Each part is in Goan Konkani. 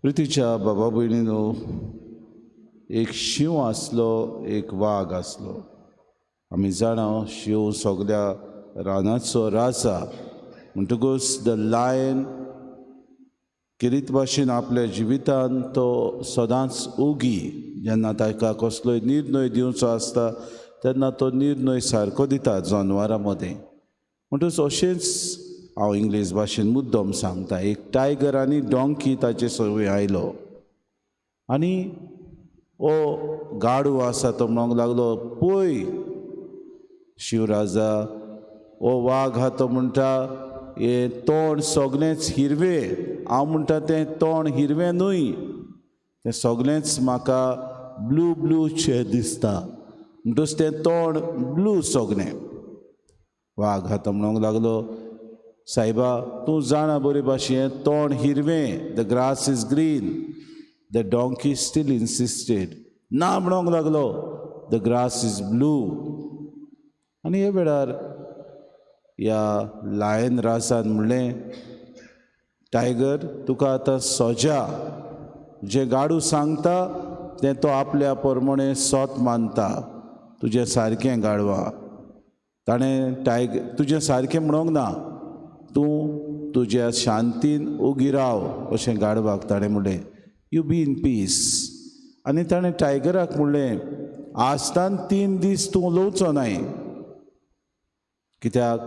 प्रितीच्या बाबा भयणीनो, एक शींव आसलो, एक वाग आसलो. आमी जाणा, शींव सगल्या रानाचो राजा. म्हणटकूच the lion किरीत भाशेन आपल्या जिवितान तो सदांच ओगी. जेन्ना ताका कसलोय निर्णय दिवचो आसता तेन्ना तो निर्णय सारको दिता जनवरां मदें. म्हणटकच अशेंच हांव इंग्लीश भाशेन मुद्दम सांगता. एक टायगर आनी डोंकी ताचे सवय आयलो आनी ओ गाडू आसा तो म्हणूंक लागलो, पळय शिवराजा, ओ वाग आहा तो म्हणटा हें तोंड सगळेंच हिरवें. हांव म्हणटा तें तोंड हिरवें न्हय, तें सगळेंच म्हाका ब्लू ब्लूशें दिसता. म्हणटकच तें तोंड ब्लू सगळें. वाग आहा तो म्हणूंक लागलो, सायबा, तूं जाणा बरे भाशेन तोंड हिरवें, the grass is green. The donkey still insisted. ना म्हणूंक लागलो, the grass is blue. आनी ह्या वेळार ह्या लायन राजान म्हणलें, टायगर, तुका आतां सजा. जें गाडू सांगता तें तो आपल्या प्रमाणे सोत मानता. तुजें सारकें गाडवा ताणें टायगर तुजें सारकें म्हणूंक ना, तूं तुज्या शांतीन ओगी राव अशें गाडवाक ताणें म्हणलें. You be in peace. आनी ताणें टायगराक म्हणलें, आजतान 3 दीस तूं उलोवचो नाय, कित्याक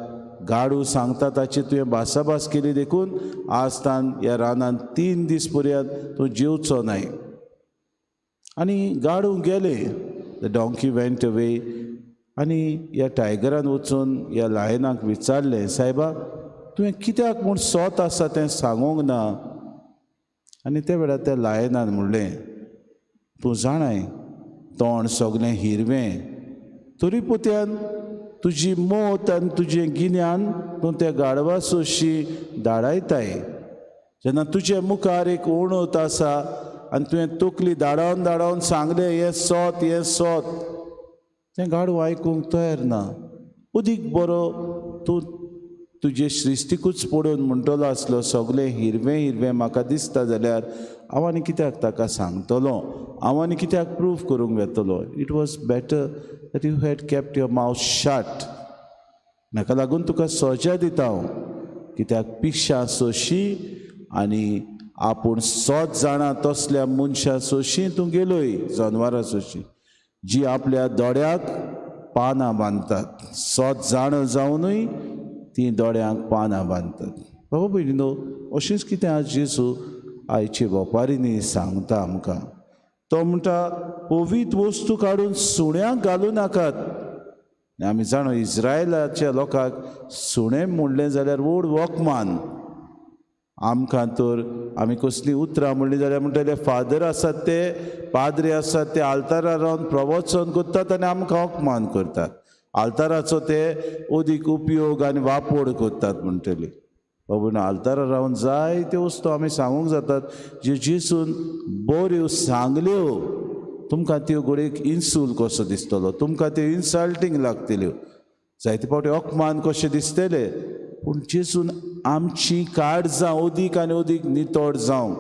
गाडू सांगता ताची तुवें भासाभास केली, देखून आजतान ह्या रानांत 3 दीस पर्यंत तूं जेवचो नाय. आनी गाडू गेले. The donkey went away. आनी ह्या टायगरान वचून ह्या लायनाक विचारलें, सायबा, तुवें कित्याक म्हूण सोत आसा तें सांगूंक ना? आनी त्या वेळार त्या लायनान म्हणलें, तूं जाणाय तोंड सगळें हिरवें, तरी पोत्यान तुजी मोत आनी तुजें गिन्यान तूं त्या गाडवा सोशी धाडायताय. जेन्ना तुजे मुखार एक ओणत आसा आनी तुवें तकली धाडावन धाडावन सांगलें, हें सोत, हें सोत, तें गाडव आयकूंक तयार ना. अदीक बरो तूं तुजे सृश्टिकूच पळोवन म्हणटलो आसलो, सगळें हिरवें हिरवें म्हाका दिसता जाल्यार हांव आनी कित्याक ताका सांगतलो? हांव आनी कित्याक प्रूव करूंक वेतलो? It was better that you had kept your mouth shut. म्हाका लागून तुका सजा दिता हांव, कित्याक पिश्या सोशी आनी आपूण सोत जाणा तसल्या मनशां सोशी तूं गेलोय, जनवरां सोशी जी आपल्या दोळ्याक पानां बांदतात. सोत जाण जावनूय ती दोळ्यांक पानां बांदतात. बाबा भयणीनो, अशेंच कितें आज जेजू आयचे वपारींनी सांगता आमकां. तो म्हणटा, पवित्र वस्तू काडून सुण्यांक घालूं नाकात. आनी आमी जाणो, इस्रायलाच्या लोकांक सुणें म्हणलें जाल्यार व्हड वकमान. आमकां तर आमी कसलीं उतरां म्हणलीं जाल्यार म्हणटले, फादर आसात ते, पाद्री आसात ते आल्तारार रावन प्रवचन करतात आनी आमकां अपमान करतात, आल्ताराचो ते अदीक उपयोग आनी वापर करतात म्हणटले. बाबा, आल्तारार रावन जायत्यो वस्तू आमी सांगूंक जातात ज्यो जेजून बऱ्यो सांगल्यो. तुमकां त्यो घडयेक इन्सूल कसो दिसतलो, तुमकां त्यो इन्सल्टींग लागतल्यो, जायते फावटी अपमान कशे दिसतले. पूण जेजून आमची काळजां अदीक आनी अदीक नितळ जावंक,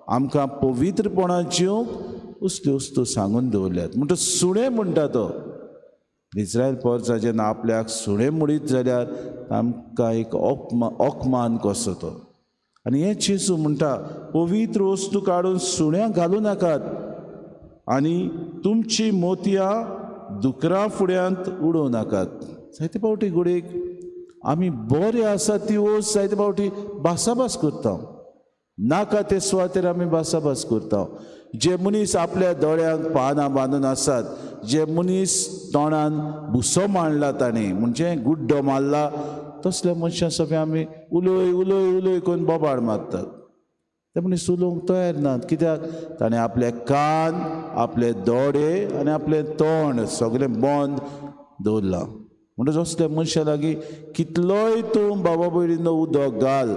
आमकां पवित्रपणान जिवंक असल्यो वस्तू सांगून दवरल्यात. म्हणटा सुणें म्हणटा तो. इस्रायल पोरचा जेन्ना आपल्याक सुणें म्हणीत जाल्यार आमकां एक अपमान कसो तो. आनी हें जेजू म्हणटा, पवित्र वस्तू काडून सुण्यांक घालूं नाकात आनी तुमची मोतयां दुकरां फुड्यांत उडोवं नाकात. जायते फावटी घडयेक आमी बरे आसा ती वस्त जायते फावटी भासाभास करता. नाका ते सुवातेर आमी भासाभास करता. जे मनीस आपल्या दोळ्यांक पानां बांदून आसात, जे मनीस तोंडान भुसो मांडला ताणें, म्हणजे गुड्डो मारला, तसल्या मनशां सगळे आमी उलय उलय उलय करून बोबाळ मारतात. ते मनीस उलोवंक तयार नात, कित्याक ताणें आपले कान, आपले दोळे आनी आपलें तोंड सगळें बंद दवरलां. म्हणटच असल्या मनशा लागीं कितलोय तूं बाबा भयणीनो उदक घाल,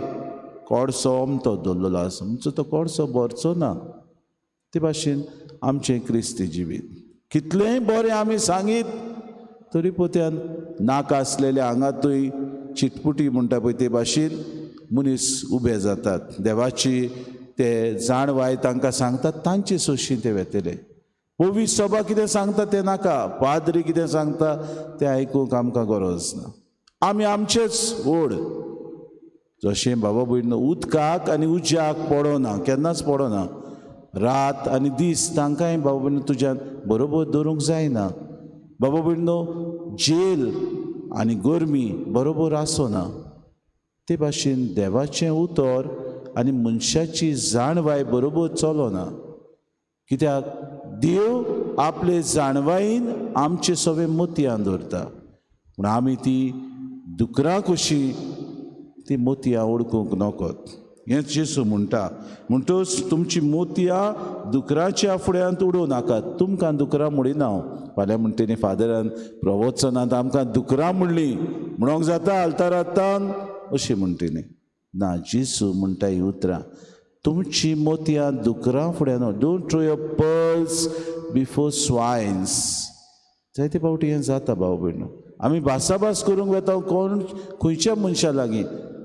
कोडसो अमतो दवरलेलो आसा म्हणचो तो कोडसो भरचो ना. ते भाशेन आमचें क्रिस्ती जिवीत कितलेंय बरें आमी सांगीत तरी पोत्यान नाका आसलेल्या आंगांतूय चिटपुटी म्हणटा पळय, ते भाशेन मनीस उबे जातात. देवाची ते जाणवाय तांकां सांगतात तांचे सोशी ते वेतले. पवित्र सभा कितें सांगता तें नाका, पाद्री कितें सांगता तें आयकूंक आमकां गरज ना. आमी आमचेच ओड. जशें बाबा भयण उदकाक आनी उज्याक पडना, केन्नाच पडना. रात आनी दीस तांकांय बाबा भयण तुज्यान बरोबर दवरूंक जायना. बाबा भयणो जेल आनी गरमी बरोबर आसना. ते भाशेन देवाचें उतर आनी मनशाची जाणवाय बरोबर चलना. कित्याक देव आपले जाणवायेन आमचे सगळे मोतयां दवरता, पूण आमी ती दुकरां कशी ती मोतयां ओडकूंक नकत. हें जेजू म्हणटा. म्हणटच तुमची मोतयां दुकराच्या फुड्यांत उडोवं नाकात. तुमकां दुकरां म्हणिना हांव. फाल्यां म्हणटा फादरान प्रवचनांत आमकां दुकरां म्हणलीं म्हणोंक जाता आल्तारांत अशें म्हणटा न्ही. ना, जेजू म्हणटा हीं उतरां, तुमची मोतयां दुकरां फुड्यान, don't throw your pearls before swines. जायते फावटी हें जाता भाव भयणो. आमी भासाभास करूंक वेता कोण खंयच्या मनशा लागीं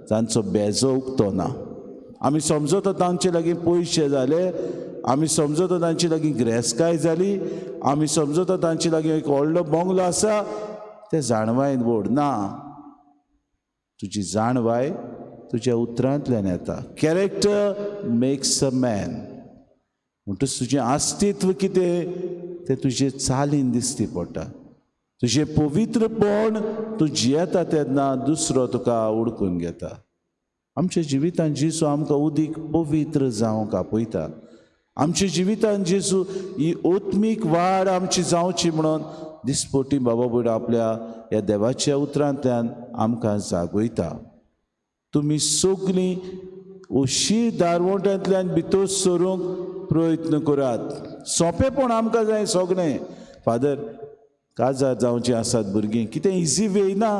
तांचो बेजो उक्तो ना. आमी समजता तांचे लागीं पयशे जाले, आमी समजता तांचे लागीं ग्रेसकाय जाली, आमी समजता तांचे लागीं एक व्हडलो बंगलो आसा. ते जाणवायेन व्हड ना. तुजी जाणवाय तुज्या उतरांतल्यान येता. Character makes a man. म्हणटच तुजें अस्तित्व कितें तें तुजे चालीन दिसती पडटा. तुजें पवित्रपण तूं जियेता तेन्ना दुसरो तुका उडकून घेता. आमच्या जिवितान जेजू आमकां उदीक पवित्र जावंक आपयता. आमच्या जिवितान जेजू ही आत्मीक वाड आमची जावची म्हणून दिसपटी बाबा भयण आपल्या ह्या देवाच्या उतरांतल्यान आमकां जागयता. तुमी सगळीं अशी दारवंट्यांतल्यान भितर सरूंक प्रयत्न करात. सोंपेपण आमकां जाय सगळें. फादर काजार जावचीं आसात भुरगीं, कितें इजी वे ना.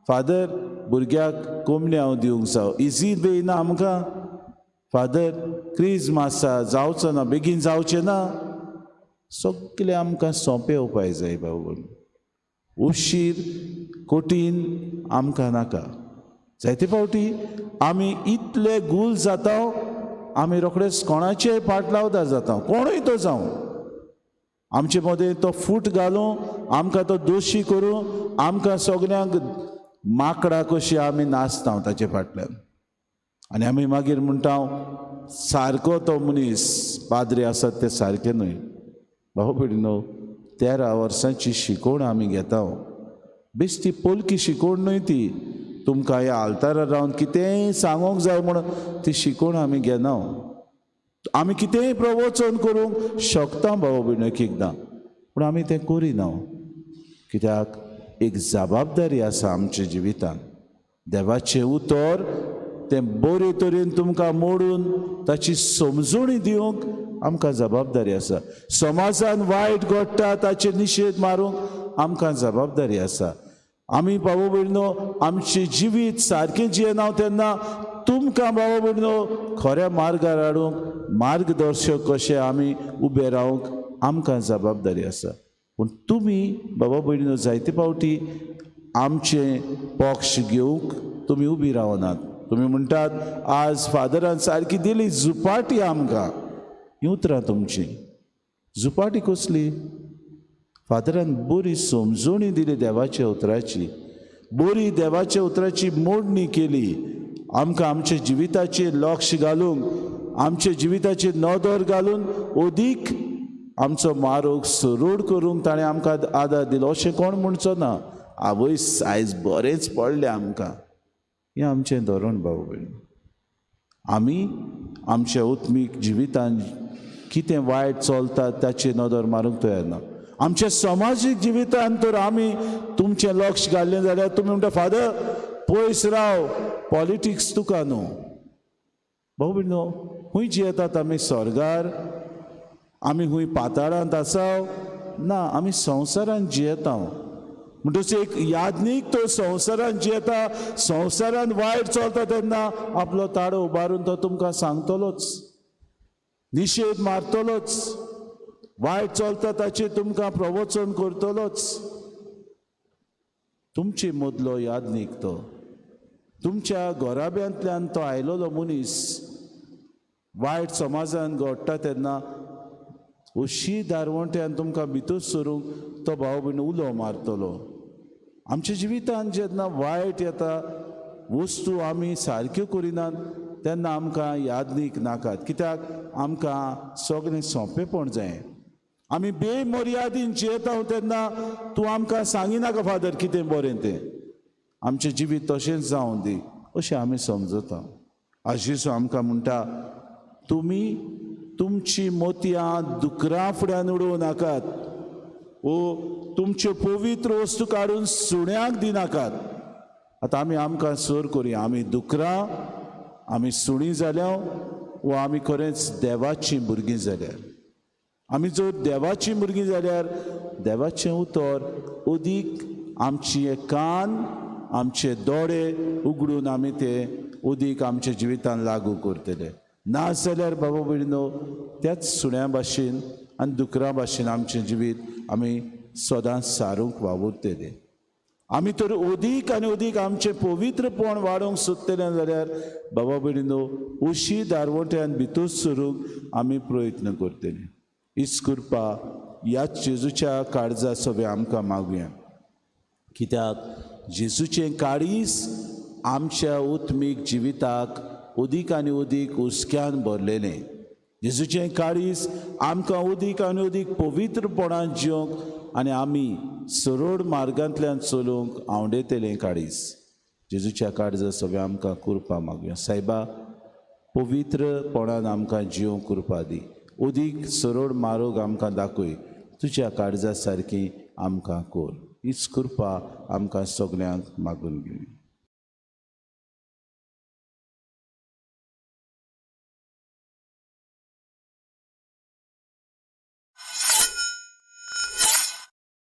फादर भुरग्याक कोमण्यो हांव दिवंक जावं, इजी वे ना आमकां. फादर क्रिज्म आसा, जावचो ना, बेगीन जावचें ना. सगळें आमकां सोंपे उपाय जाय बाबू. उशीर कठीण आमकां नाका. जायते फावटी आमी इतले गूल जाता, आमी रोखडेच कोणाचेय पाटलावदार जाता, कोणूय तो जावं. आमचे मदें तो फूट घालूं, आमकां तो दोशी करूं, आमकां सगल्यांक माकडां कशी आमी नाचता ताचे फाटल्यान. आनी आमी मागीर म्हणटा सारको तो मनीस पाद्री आसात ते सारके न्हय. भाव भयणीनो, 13 वर्सांची शिकवण आमी घेता, बेश्टी पोलकी शिकवण न्हय ती. तुमकां ह्या आल्तारार रावन कितेंय सांगूंक जाय म्हणून ती शिकवण आमी घेना. आमी कितेंय प्रवचन करूंक शकता भाव भयण एक एकदां, पूण आमी तें करिना. कित्याक एक जबाबदारी आसा आमच्या जिवितान. देवाचें उतर तें बरे तरेन तुमकां मोडून ताची समजणी दिवंक आमकां जबाबदारी आसा. समाजान वायट घडटा ताचेर निशेध मारूंक आमकां जबाबदारी आसा. आमी बाबा भयणो आमचें जिवीत सारकें जियेना तेन्ना तुमकां बाबा भयणो खऱ्या मार्गार हाडूंक मार्गदर्शक कशें आमी उबे रावंक आमकां जबाबदारी आसा. पूण तुमी बाबा भयणीनो जायते फावटी आमचें पक्ष घेवंक तुमी उबी रावनात. तुमी म्हणटात आज फादरान सारकी दिली झुपाटी आमकां. हीं उतरां तुमचीं. झुपाटी कसली? फादरान बरी समजणी दिली देवाच्या उतराची, बरी देवाच्या उतराची मोडणी केली. आमकां आमच्या जिविताचेर लक्ष घालूंक, आमच्या जिविताचेर नदर घालून अदीक आमचो मार्ग सरळ करूंक ताणें आमकां आदार दिलो. अशें कोण म्हणचो ना, आवयस आयज बरेंच पडलें आमकां. हें आमचें धोरण भाव भयण. आमी आमच्या आत्मीक जिवितान कितें वायट चलता ताचेर नदर मारूंक तयार ना. आमच्या समाजीक जिवितान तर आमी तुमचें लक्ष घाल्लें जाल्यार तुमी म्हणटा फादर पयस राव, पॉलिटिक्स तुका न्हू. भाऊ भयणो, खूंय जियेतात आमी? स्वर्गार आमी खूंय पाताळांत आसा? ना, आमी संवसारांत जियेता. म्हणटच एक याज्ञीक तो संवसारांत जियेता, संवसारांत वायट चलता तेन्ना आपलो ताळो उबारून तो तुमकां सांगतलोच, निशेध मारतलोच, वायट चलता ताचेर तुमकां प्रवचन करतलोच. तुमचे मदलो याज्ञीक, तो तुमच्या घराब्यांतल्यान तो आयलेलो मनीस. वायट समाजान घडटा तेन्ना अशी दारवंट्यान तुमकां भितर सरूंक तो भाव भयण उलो मारतलो. आमच्या जिवितान जेन्ना वायट येता, वस्तू आमी सारक्यो करिनात तेन्ना आमकां यादनीक नाकात, कित्याक आमकां सगळें सोंपेपण जाय. आमी बेमर्यादीन जियेता तेन्ना तूं आमकां सांगिनाका फादर कितें बरें तें, आमचें जिवीत तशेंच जावं दी अशें आमी समजता. आज जेजू आमकां म्हणटा, तुमी तुमची मोतयां दुकरां फुड्यान उडोवं नाकात ओ तुमच्यो पवित्र वस्तू काडून सुण्यांक दिनाकात. आतां आमी आमकां सर करुया, आमी दुकरां, आमी सुणीं जाल्या वो आमी खरेंच देवाचीं भुरगीं जाल्यार? आमी जर देवाचीं भुरगीं जाल्यार देवाचें उतर अदीक आमचे कान, आमचे दोळे उगडून आमी ते अदीक आमच्या जिवितान लागू करतले. ना जाल्यार बाबा भयणीनो, त्याच सुण्या भाशेन आनी दुकरां भाशेन आमचें जिवीत आमी सदांच सारूंक वावुरतले. आमी तर अदीक आनी अदीक आमचें पवित्रपण वाडोवंक सोदतले जाल्यार बाबा भयणीनो, अशी दारवट्यान भितर सरूंक आमी प्रयत्न करतले. हीच कृपा ह्याच जेजूच्या काळजा सगळें आमकां मागुया, कित्याक जेजूचें काळीज आमच्या उत्मीक जिविताक अदीक आनी अदीक हुस्क्यान भरलेलें. जेजूचें काळीज आमकां अदीक आनी अदीक पवित्रपणान जिवंक आनी आमी सरळ मार्गांतल्यान चलूंक आंवडेतलें काळीज. जेजूच्या काळजा सगळें आमकां कृपा मागुया. सायबा, पवित्रपणान आमकां जिवंक कृपा दी, अदीक सरळ मार्ग आमकां दाखय, तुज्या काळजा सारकी आमकां कर. हीच कृपा आमकां सगल्यांक मागून घेवया.